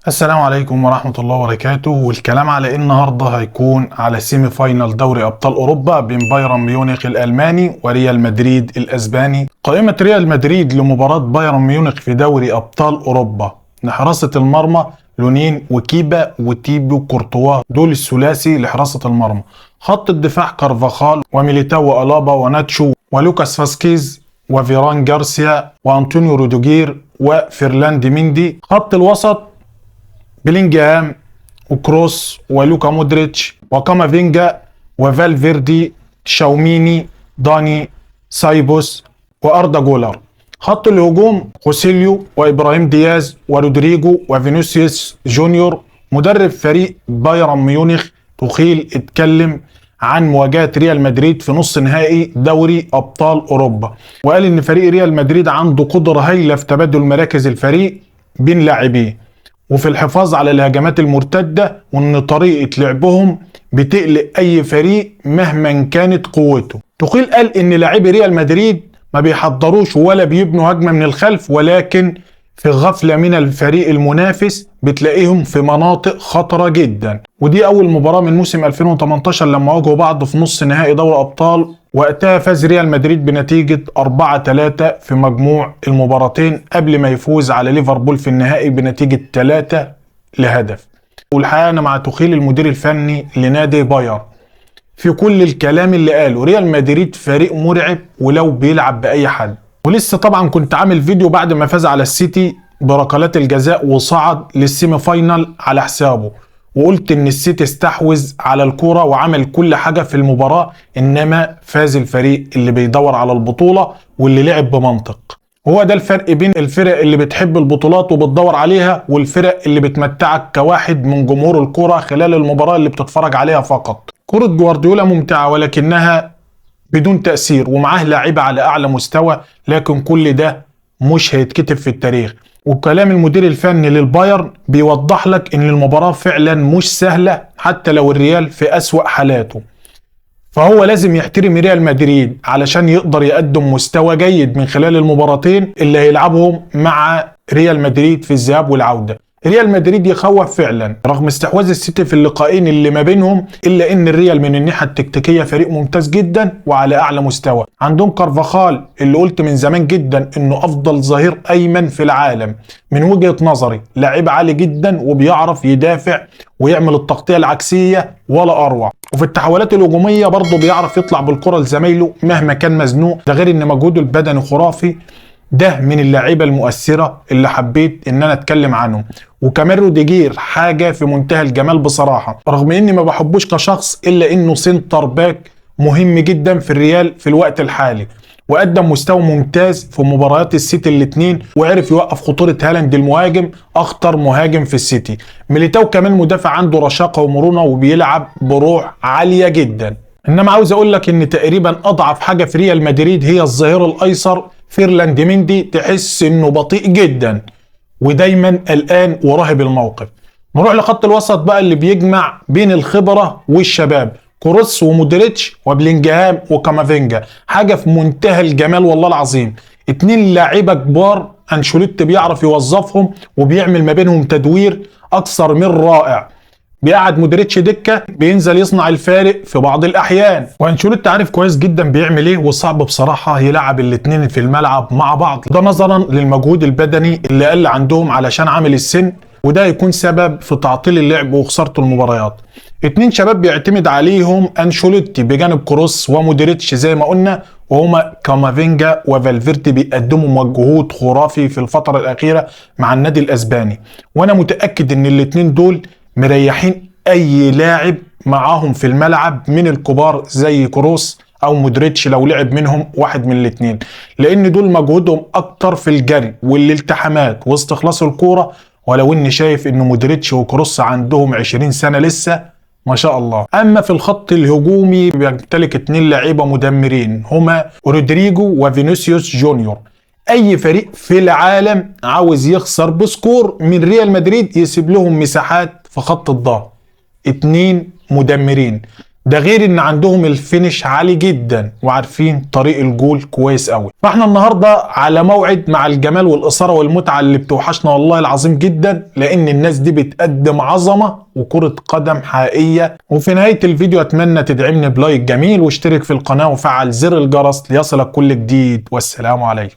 السلام عليكم ورحمة الله وبركاته. والكلام على ايه النهارده؟ هيكون على semi final دوري ابطال اوروبا بين بايرن ميونخ الالماني وريال مدريد الاسباني. قائمة ريال مدريد لمباراة بايرن ميونخ في دوري ابطال اوروبا: لحراسة المرمى لونين وكيبا وتيبو كورتوا، دول الثلاثي لحراسة المرمى. خط الدفاع كارفاخال وميليتاو وألابا وناتشو ولوكاس فاسكيز وفيران جارسيا وأنطونيو روديجير وفيرلاند ميندي. خط الوسط بلينجهام وكروس ولوكا مودريتش وكامافينجا وفالفيردي تشاوميني داني سايبوس وأردا جولر. خط الهجوم خوسيليو وإبراهيم دياز ورودريجو وفينيسيوس جونيور. مدرب فريق بايرن ميونخ توخيل اتكلم عن مواجهة ريال مدريد في نص نهائي دوري أبطال أوروبا، وقال إن فريق ريال مدريد عنده قدرة هايلة في تبادل مراكز الفريق بين لاعبيه وفي الحفاظ على الهجمات المرتدة، وان طريقة لعبهم بتقلق اي فريق مهما كانت قوته. توخيل قال ان لاعبي ريال مدريد ما بيحضروش ولا بيبنوا هجمة من الخلف، ولكن في غفلة من الفريق المنافس بتلاقيهم في مناطق خطرة جدا. ودي اول مباراة من موسم 2018 لما واجهوا بعض في نص نهائي دوري ابطال، وقتها فاز ريال مدريد بنتيجة 4-3 في مجموع المباراتين قبل ما يفوز على ليفربول في النهائي بنتيجة 3-0. والحقيقة أنا مع توخيل المدير الفني لنادي بايرن في كل الكلام اللي قاله. ريال مدريد فريق مرعب ولو بيلعب بأي حد. ولسه طبعا كنت عامل فيديو بعد ما فاز على السيتي بركلات الجزاء وصعد لل semi final على حسابه، وقلت ان السيتي استحوذ على الكرة وعمل كل حاجة في المباراة، انما فاز الفريق اللي بيدور على البطولة واللي لعب بمنطق. هو ده الفرق بين الفرق اللي بتحب البطولات وبتدور عليها والفرق اللي بتمتعك كواحد من جمهور الكرة خلال المباراة اللي بتتفرج عليها فقط. كرة جوارديولا ممتعة ولكنها بدون تأثير، ومعاه لاعيبة على أعلى مستوى، لكن كل ده مش هيتكتب في التاريخ. وكلام المدير الفني للبايرن بيوضح لك ان المباراة فعلا مش سهلة حتى لو الريال في أسوأ حالاته، فهو لازم يحترم ريال مدريد علشان يقدر يقدم مستوى جيد من خلال المباراتين اللي هيلعبهم مع ريال مدريد في الذهاب والعودة. ريال مدريد يخوف فعلا رغم استحواذ السيتي في اللقاءين اللي ما بينهم، الا ان الريال من الناحية التكتيكيه فريق ممتاز جدا وعلى اعلى مستوى. عندهم كارفاخال اللي قلت من زمان جدا انه افضل ظهير ايمن في العالم من وجهه نظري، لعيب عالي جدا وبيعرف يدافع ويعمل التغطية العكسيه ولا اروع، وفي التحولات الهجومية برضه بيعرف يطلع بالكرة لزمايله مهما كان مزنوق، ده غير ان مجهوده البدني خرافي. ده من اللعيبة المؤثرة اللي حبيت ان انا اتكلم عنهم. وكمان روديجير حاجة في منتهى الجمال بصراحة، رغم اني ما بحبوش كشخص الا انه center back مهم جدا في الريال في الوقت الحالي، وقدم مستوى ممتاز في مباريات السيتي الاثنين، وعرف يوقف خطورة هالاند المهاجم، اخطر مهاجم في السيتي. ميليتاو كمان مدافع عنده رشاقه ومرونه وبيلعب بروح عالية جدا. انما عاوز اقول لك ان تقريبا اضعف حاجة في ريال مدريد هي الظهير الايسر فيرلاند ميندي، تحس انه بطيء جدا ودايما قلقان وراهب الموقف. نروح لخط الوسط بقى اللي بيجمع بين الخبرة والشباب، كروس ومودريتش وبلينجهام وكامافينجا، حاجة في منتهى الجمال والله العظيم. اتنين لاعيبة كبار انشيلوتي بيعرف يوظفهم وبيعمل ما بينهم تدوير اكثر من رائع. بيقعد مودريتش دكه، بينزل يصنع الفارق في بعض الاحيان، وانشيلوتي عارف كويس جدا بيعمل ايه، وصعب بصراحة يلعب الاثنين في الملعب مع بعض، ده نظرا للمجهود البدني اللي قل عندهم علشان عامل السن، وده يكون سبب في تعطيل اللعب وخسارة المباريات. اتنين شباب بيعتمد عليهم انشيلوتي بجانب كروس ومودريتش زي ما قلنا، وهما كامافينجا وفالفيردي، بيقدموا مجهود خرافي في الفترة الاخيرة مع النادي الاسباني، وانا متاكد ان الاتنين دول مريحين اي لاعب معاهم في الملعب من الكبار زي كروس او مودريتش لو لعب منهم واحد من الاثنين، لان دول مجهودهم اكتر في الجري والالتحامات واستخلاص الكورة. ولو اني شايف ان مودريتش وكروس عندهم 20 سنة لسه ما شاء الله. اما في الخط الهجومي بيمتلك اتنين لعيبة مدمرين هما رودريجو وفينيسيوس جونيور. اي فريق في العالم عاوز يخسر ب score من ريال مدريد يسيب لهم مساحات في خط الظهر، اتنين مدمرين. ده غير ان عندهم ال finish عالي جدا وعارفين طريق الجول كويس قوي. فاحنا النهارده على موعد مع الجمال والاثارة والمتعة اللي بتوحشنا والله العظيم جدا، لان الناس دي بتقدم عظمه وكره قدم حقيقية. وفي نهاية الفيديو اتمنى تدعمني ب like جميل واشترك في القناة وفعل زر الجرس ليصلك كل جديد، والسلام عليكم.